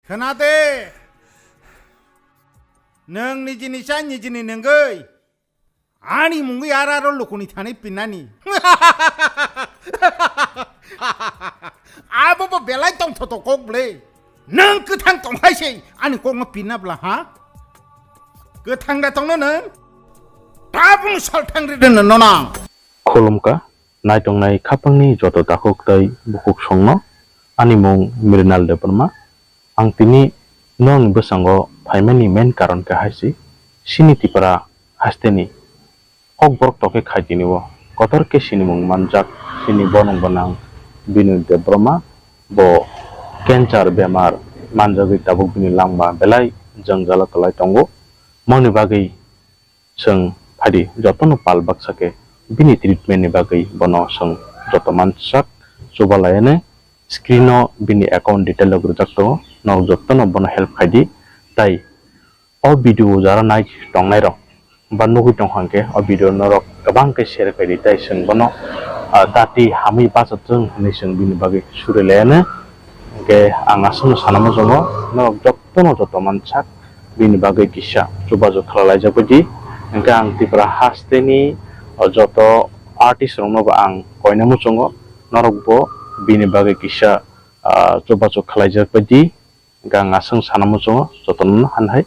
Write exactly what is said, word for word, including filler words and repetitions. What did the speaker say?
Khna de, nwng nijini cha nijini nungwi, ani mungwi ar aro lukuni thani pinnani. Abo bo belai tongthoto kok ble. Nwng kwthang tong hai se ani kokno pinna bla ha? Kwthang da tongno nwng? Tabung salthang ri de no nang. Khulumkha, naitongnai khapangni joto takhuk tei bukhuk songno, ani mung Mrinal Debbarma. Ang tini nokni bwskango phaimani main karon khe hai se, chini Tripura hasteni Kokborok tokhe khai tini o kotor khe sinimung manjak chini bonong gwnang Binoy Debbarma bo cancer bemar manjagwi tabuk bini langma belai jwngjalo kwlai tongo. Moni bagwi chwng phaidi jotono pal baksa khe bini treatment ni bagwi bono chwng joto mansak chubalaiani screen o bini account detail rok rijak tongo, norok jotono bono help khaidi. Tai o video jara nai tongnai rok ba nugwi tong hwnkhe o video norok kwbang khe share khaidi, tai chwng bono, ah, dati hamwi bachathwng hwnwi chwng bini bagwi suri laiano. Hwnkhe ang aswkno sana muchungo norok jotono joto mansak bini bagwi kisa chubachu khlalaijak baidi. Hwnkhe ang Tripura hasteni o joto artist rokno bo ang koina muchungo, norok bo bini bagwi kisa, ah, chubachu khlaijak baidi. Hwnkhe ang aswk sana muchungo jotono han hai.